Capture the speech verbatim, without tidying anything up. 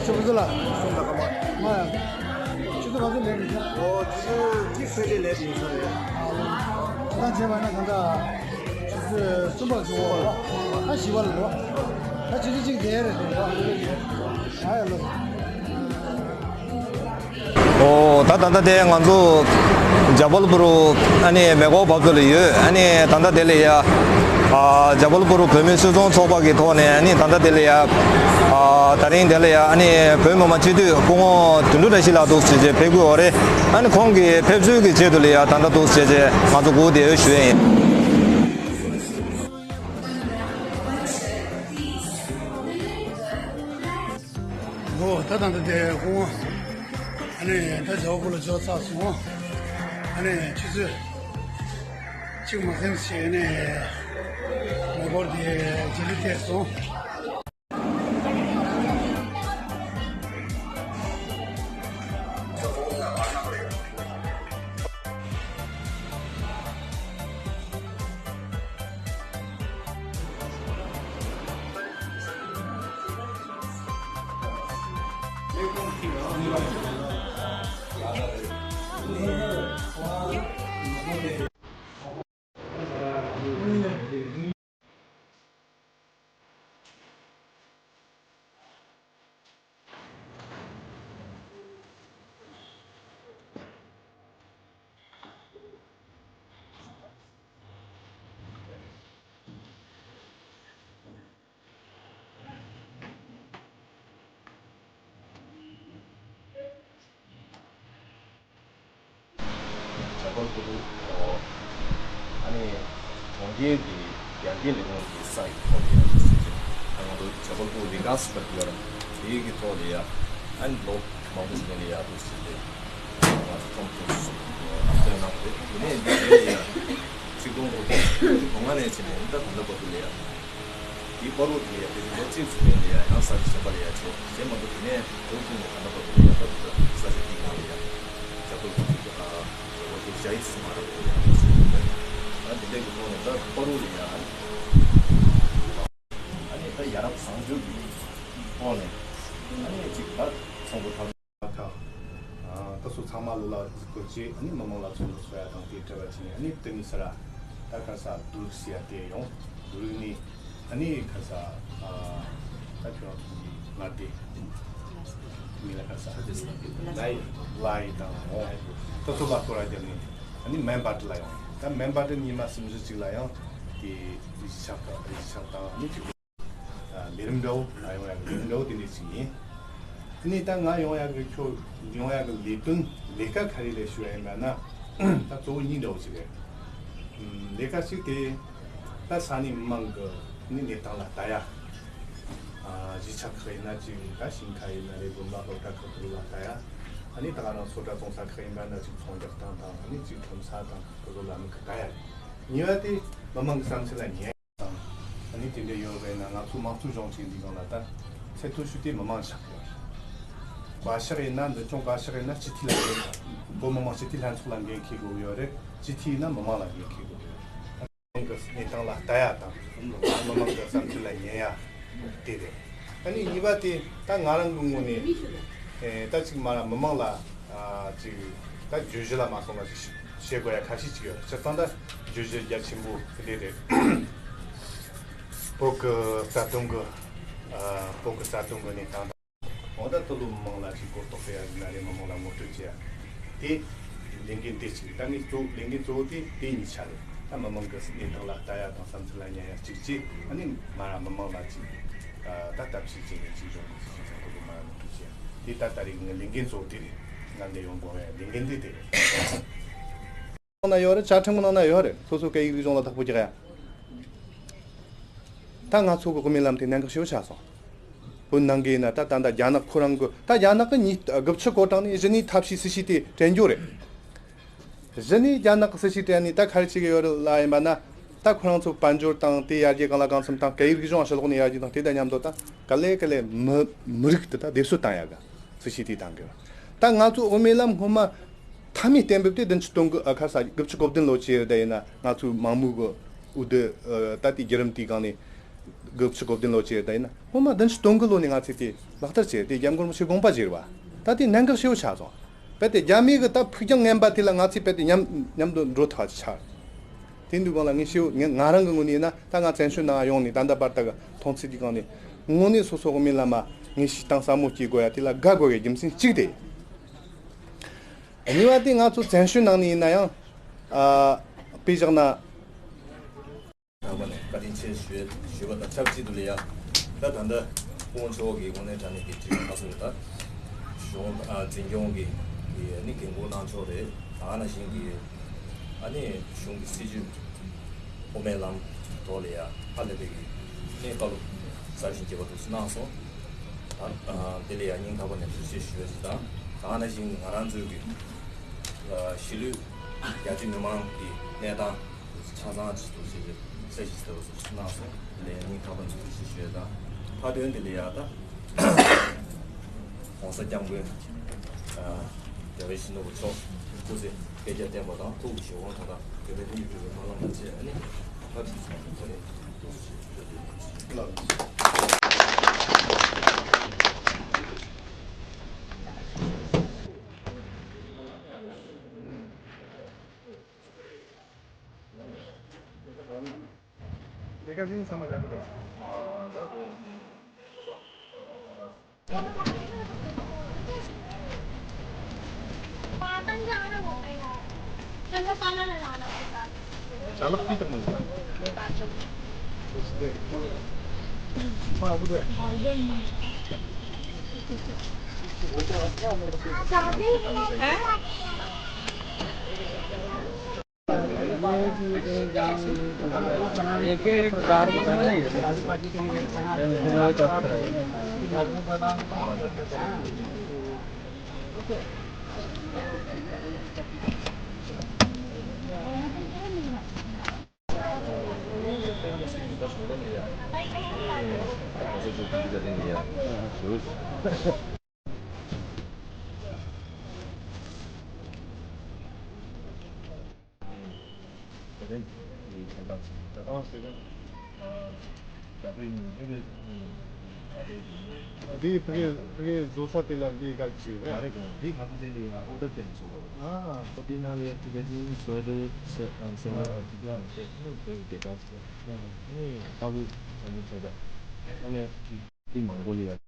ཆུ་ཚོད་ལ། གསུམ་དང་སྐར་མ། ང་ཡང་། ཆུ་ཚོད་ག་ཚོད་ལས་འདུག་ཟེར། ཨོ། ཆུ་ཚོད་གཅིག་ཕལ་ཆེར་ལས་འདུག་ས་རེད། ཨ། ད་བྱས་པ་ན་གང་ལྟར་ཆུ་ཚོད་གསུམ་པ་བྱུང་བ་རེད། ད་བཞི་པ་ལ་འགྲོ། ད་ཆུ་ཚོད་གཅིག་བསྡད་རེད་འདུག་ཨ། ཨ་ཡ་ལོ། ཨོ། ད་ད་ལྟ་དེ་ང་ཚོ་ཇ་བལ་པུ་རུ་ཨ་ནི་མེ་འཁོར་འབབ་ཚོད་ལ་ཡོད། ཨ་ནི་ད་ལྟ་དེ་ལ་ཡ། ཨ། ཇ་བལ་པུ་རུ་བོད་མིའི་སྤྱི་ཚོགས་ཚོགས་པ་གི་ཐོག་ནས་ཨ་ནི་ད་ལྟ་དེ་ལ་ཡ། ཨ། ད་རིང་དེ་ལ་ཡ་ཨ་ནི་བོད་མི་མང་སྤྱི་འཐུས་སྐུ་ངོ་དོན་གྲུབ་བཀྲ་ཤིས་ལགས་འདུག་སེ་བྱས་ཕེབས་ཀྱི་ཡོད་རེད། ཨ་ནི་ཁོང་གི་ཕེབས་བསུའི་གི་ཆེད་དུ་ལ་ཡ་ད་ལྟ་འདུག་སེ་བྱས་ང་ཚོ་སྒུག་བསྡད་ཡོད་ཞུ་ཡས་ཡིན། ཨོ། ད་ད་ལྟ་དེ་སྐུ་ངོ་ཨ་ནི་ད་ཇ་བལ་པུ་རུ་ལ་འབྱོར་ཚར་སོང་། ཨ་ནི་ཆུ་ཚོད་གཅིག་མ་ཟིན་ཞིག་ནས་མེ་འཁོར་དེ་རྗེས་ལུས་ཐེབས་སོང་། ཇ་བལ་པུ་རུ། ཨ་ནི་གྲོང་ཁྱེར་གྱི་ཡར་རྒྱས་ལས་ཁུངས་ཀྱི་ས་ཡི་ཐོག་ལ་ཡ། ཨ། ང་ཚོ་ཇ་བལ་པུ་རུ་ལི་ག་སི་པར་ཡོད་ར། དེའི་གི་ཐོག་ལ་ཡ། ཨ་ནི་ལོ་མང་པོ་ཞིག་ལ་ཡ་འདུག་སེ་ལས་ང་ཚོ་ཁྲོམ་ཁྲོམ་སོ་སོ་ཨ་སྟོན་གནང་བ་རེད། དེ་ནས་འདི་ལ་ཡ་ཆིག་སྟོང་དགུ་བརྒྱ་དོན་ལྔ་ནས་བྱས་ནས་ད་ད་ལྟ་བར་དུ་ལ་ཡ། དེའི་བར་དུ་ལ་ཡ་དེ་ལོ་གཅིག་ཙམ་ནས་ལ་ཡ་ཡང་ས་ཆ་གཞན་པ་ལ་ཡ་ཆོག་གཞན་མ་གཏོགས་དེ་ནས་བོད་ཁུལ་ནས་ད་ལྟ་བར་དུ་ལ་ཡ་ད་ས་ཆ་དེའི་ནང་ལ་ཡ་ཇ་བལ་པུ་རུ་ཨ་ཇ་བལ་པུ་རུ་ཇ་ཡི་ཚང་མ་རག་གི་ཡ་ད་དེ་འདྲའི་གི་ཐོག་ནས་ད་བར་དུ་ལ་ཡ་ཨ་ནི་ད་ཡ་རབས་བཟང་སྤྱོད་ཀྱི་ཐོག་ནས་ཨ་ནི་ཅིག་ད་ཚོང་པ་ཐག་ཐག་ཨ། ད་སོ་ཚང་མ་ལོ་ལ་སྐོར་ཅིག་ཨ་ནི་མི་མང་ལ་ཚོང་འགུག་ཚོགས་ཡ་དང་དེ་འབྲེལ་བ་བྱས་ནས། ཨ་ནི་དེ་མི་སེར་ད་ག་ས་འབྲུ་རིགས་ཟེར་ཡ་དེ་ཡོང་། འབྲུ་རིགས་ནི་ཨ་ནི་ག་ས་ཨ། ད་ཁྱོད་རང་ཚོ་གི་ང་དེ་མི་ལ་ག་ས་ལའི་ལའི་དང་འོ་ད་སོ་ལ་སྐོར་ར་བརྒྱབ་ནས། ཨ་ནི་མན་བྷ་ཏི་ལ་ཡོང་། ད་མན་བྷ་ཏི་ཉི་མ་སུམ་ཅུ་ཅིག་ལ་ཡང་དེ་གཞིས་ཆགས་དང་གཞིས་ཆགས་དང་ཨ་ནི་ཅིག་ལས་རིམ་འདྲ་བོ་ལ་ཡོང་ཡག་གི་ལས་རིམ་འདྲ་བོ་དེ་འདྲ་ཞིག་ཡིན། ཨ་ནི་ད་ང་ཡོང་ཡག་གི་ཁྱོད་ཡོང་ཡག་གི་ལས་དོན་ལས་ཀ་ག་རེ་ལས་ཞུ་ཡ་ཡིན་པ་ན། ད་གཙོ་བོ་གཉིས་འདྲ་བོ་ཞིག་རེད། ལས་ཀ་གཅིག་དེ་ད་ས་གནས་མི་མང་གི་ཨ་ནི་གནས་སྟངས་ལ་ལྟ་ཡ། གཞིས་ཆགས་ཁག་ཡིན་ན་ཅིག་ད་ཞིང་ཁ་ཡིན་ན་རེད། དགོན་པ་སློབ་གྲྭ་ཁག་དེ་ལ་ལྟ་ཡ། ཨ་ནི་ད་ག་རང་ཚོ་གྲྭ་ཚོང་ས་ཁག་ཡིན་པ་ན་ཅིག་ཚོང་རྒྱག་སྟངས་དང་ཨ་ནི་ཅིག་ཁྲོམ་ས་དང་དེ་ཚོ་ལ་མི་ཁ་ལྟ་ཡ་རེད། གཉིས་པ་དེ་མི་མང་གི་བསམ་ཚུལ་ལ་ཉན། དང་། ཨ་ནི་དེ་འདྲ་ཡོད་པས་ན་ང་ཚོ་དམངས་གཙོའི་གཞུང་ཅིག་འདི་སྒང་ལ་ད་ཚད་མཐོ་ཤོས་དེ་མི་མང་ཆགས་ཡོད་རེད། བཀའ་ཤག་ཡིན་ན། མདུན་སྐྱོང་བཀའ་ཤག་ཡིན་ན་སྤྱི་འཐུས་ལ་འགན། བོད་མི་མང་སྤྱི་འཐུས་ལྷན་ཚོགས་ལ་འགན་འཁྱེར་དགོས་ཡོད་རེད། སྤྱི་འཐུས་ཡིན་ན་མི་མང་ལ་འགན་འཁྱེར་དགོས་ཡོད་རེད། མི་མང་གི་གནས་སྟངས་ལ་ལྟ་ཡ་དང་། མི་མང་གི་བསམ་ཚུལ་ལ་ཉན་ཡ་དེ་རེད། ཨ་ནི་གཉིས་པ་དེ་ད་ང་རང་གི་ངོས་ནས་ཨེ་ད་ཅིག་མ་ར་མི་མང་ལ་ཨ་ཅིག་ད་བརྗོད་གཞི་ལ་མ་སོང་ན་ཅིག་བཤད་དགོས་ཡ་ཁ་ཤས་ཅིག་ཡོད། སྤྱིར་བཏང་ད་བརྗོད་གཞི་རྒྱ་ཆེན་པོ་དེ་འདྲ་རེད། བོད་ཀྱི་རྩ་དོན་གྱི་ཨ་བོད་ཀྱི་རྩ་དོན་གྱི་གནས་སྟངས་དང་། འོ་ད་ད་ལོ་མི་མང་ལ་ཅིག་གོ་རྟོགས་སྤེལ་ཡ་ཡིན་ན་རེད། མི་མང་ལ་ངོ་སྤྲོད་བྱེད་ཡ། དེ་ལས་འགན་དེ་གཅིག་ད་ངས་གཙོ་ལས་འགན་གཙོ་བོ་དེ་དེ་གཉིས་ཆ་རེད། ད་མི་མང་གི་གནས་སྟངས་ལ་ལྟ་ཡ་དང་བསམ་ཚུལ་ལ་ཉན་ཡ་གཅིག་བྱས། ཨ་ནི་མ་ར་མི་མང་ལ་ཅིག་ད་ལྟ་ཞིབ་བྱས་ནས་ཅིག་གཞུང་གི་སྲིད་བྱུས་ཚང་ཐོག་གི་མ་ར་ངོ་སྤྲོད་བྱེད་ཡ། དེ་ད་ད་རེས་ངའི་ལས་འགན་གཙོ་བོ་དེ་རེད། ང་འདི་ཡོང་དགོས་པའི་ལས་འགན་དེ་དེ་རེད། ནང་ན་ཡོད་རེད། བཅའ་ཁྲིམས་ནང་ན་ཡོད་རེད། སོ་སོ་སྐད་ཡིག་རིག་གཞུང་ལ་བདག་པོ་རྒྱག་ཡ། ད་ང་ཚོ་གི་དབུ་མའི་ལམ་དེ་གནད་འགག་ཞེ་པོ་ཆགས་སོང་། བོད་ནང་གི་ཡིན་ན་ད་ད་ལྟ་རྒྱ་ནག་ཁོ་རང་གི་ད་རྒྱ་ནག་གི་ཉིས་དགུ་བཅུ་གོ་གྲངས་ནས་གཞི་ནས་ཐབས་ཤེས་སྲིད་བྱུས་དེ་དྲན་རྒྱུ་རེད། གཞི་ནས་རྒྱ་ནག་གི་སྲིད་བྱུས་དྲན་ནས་ད་ག་རེ་བྱེད་ཀྱི་ཡོད་རེད་ལབ་ཡིན་པ་ན། ད་ཁོ་རང་ཚོ་དཔལ་འབྱོར་དང་དེ་ཡར་རྒྱས་གང་ལ་གང་འཚམ་དང་། སྐད་ཡིག་རིག་གཞུང་ཕྱི་ལོགས་ནས་ཡར་རྒྱས་དང་། དེ་དང་མཉམ་དུ་ད་ག་ལེ་ག་ལེ་མི་མི་རིགས་དེ་ད་སྡེབ་གསོད་བཏང་ཡ་གི་སྲིད་བྱུས་དེ་བཏང་གི་ཡོད། ད་ང་ཚོ་དབུ་མའི་ལམ་སྔོན་མ་མཐའ་མའི་གཏན་འབེབས་དེ་བདུན་ཅུ་དོན་དགུ་ཨ་ཁ་ས་དགུ་བཅུ་གོ་བདུན་ལོ་བྱས་ཡོད། ད་ཡིན་ན་ང་ཚོའི་མང་མོས་གི་འོས་བསྡུ་ཨ་ད་དེ་བརྒྱུད་རིམ་དེའི་སྒང་ནས་ དགུ་བཅུ་གོ་བདུན་ལོ་གཅིག་རེད། ད་ཡིན་ན་སྔོན་མ་བདུན་ཅུ་དོན་དགུ་ལོ་ནས་ང་ཚོས་དེ་ལག་བསྟར་བྱས་ཏེ་རྒྱ་མགོན་རིན་པོ་ཆེ་དགོངས་པ་བཞེས་པ། ད་དེ་གནད་འགག་ཆེ་བོ་ཆགས་སོང་། རྦད་དེ་རྒྱ་མི་གི་ད་ཕུགས་རྒྱང་ངན་པ་དེ་ལ་ང་ཚོས་རྦད་དེ་མཉམ་མཉམ་དུ་འགྲོ་ཐུབ་པ་ཆགས། དེ་འདུག་གང་ལ་ངས་ཤེས་ངས་ང་རང་གི་ངོས་ནས་ཡིན་ན། ད་ང་བཙན་བྱོལ་ནང་ཡོང་ནས་ད་ལྟ་བར་དུ་གི་མཐོང་ཚུལ་གྱི་སྒང་ནས། དངོས་གནས་སོ་སོ་གི་མི་ལ་མ་ངས་ཤི་སྟངས་ཟབ་མོ་སྐྱེ་དགོས་ཡ་དེ་ལ་དགའ་དགོས་ཡའི་རྒྱུ་མཚན་གཅིག་དེ། གཉིས་པ་དེ་ང་ཚོ་བཙན་བྱོལ་ནང་ནས་ཡིན་ན་ཡང་། ཨ། དཔེ་བཞག་ན། ཚང་མ་ནས་བཀའ་དྲིན་ཆེ་ཞུ་ཞུ་བ་དང་ཆབས་ཅིག་ཏུ་ལ་ཡ། ད་ད་ལྟ་སྐུ་ངོ་མཆོག་གིས་དངོས་གནས་དྲང་གནས་ཀྱི་དྲི་བ་ཁ་གསལ་རེད། ད་གཞུང་ཨ་འཛིན་སྐྱོང་གི་གི་ནི་འགན་འཁུར་གནང་ཕྱོགས་རེད། ད་ནང་བཞིན་གྱི་ཨ་ནི་གཞུང་གི་སྲིད་ཇུས་དབུ་མའི་ལམ་ཐོག་ལ་ཡ་ཧ་ལས་པའི་གི་ནི་བཀའ་སློབ་གསར་བཞེངས་བྱེད་པ་འདུག་སེ་གནང་སོང་། ད་ཨ་དེ་ལ་ཡ་སྙིང་ཐག་པ་ནས་ཐུགས་རྗེ་ཆེ་ཞུ་བ་ཞིག་དང་། ད་ནང་བཞིན་ང་རང་ཚོའི་གི་ཨ་གཞིས་ལུས་རྒྱ་ཆེ་མི་མང་གི་གནས་སྟངས་ཆ་ཚང་ཅིག་ཏུ་ཞིག་གསལ་ཞིག་ཟེར་བ་སོགས་གནང་སོང་། ལས་སྙིང་ཐག་པ་ནས་ཐུགས་རྗེ་ཆེ་ཞུ་ཡ་དང་། མཐའ་དོན་དེ་ལ་ཡ་ད་༸གོང་ས་༸སྐྱབས་མགོན་རྒྱལ་བའི་ཡིད་བཞིན་ནོར་བུ་མཆོག་སྐུ་ཚེ་བསྐལ་བརྒྱར་བརྟན་པ་དང་། ཐུགས་ཀྱི་བཞེད་དགོངས་མཐའ་དག་དགེ་འདུན་ལྷུན་གྱིས་གྲུབ་པའི་སྨོན་ལམ་དང་བཅས། ཨ་ནི་མཐར་ཐུག་ཚང་མ་ཐུགས་རྗེ་ཆེ་ཞུ་རྒྱུ་ཡིན། འདི་ཕ་གི་ཕ་གི་བཟོ་ས་དེ་ལ་འདི་ག་ཅིག་རེད། རེད། འདི་ང་ཚོ་དེ་ལ་ཡང་ཨོ་ཌར་བཏོན་སོང་། ཨ། འདི་ནང་ལ་ཕ་གི་ནི་སོ་ཌར་སེ་ཨམ་སེ་ལ་ཨ་ཅིག་ཡང་ཆེ་ནི་བོད་ཀྱི་དེ་ག་ཅིག་ཡང་ནི་ཨ་བུ་ཨ་ནི་ཆེ་ད་ཨ་ནི་འདི་མང་པོ་ཡོད།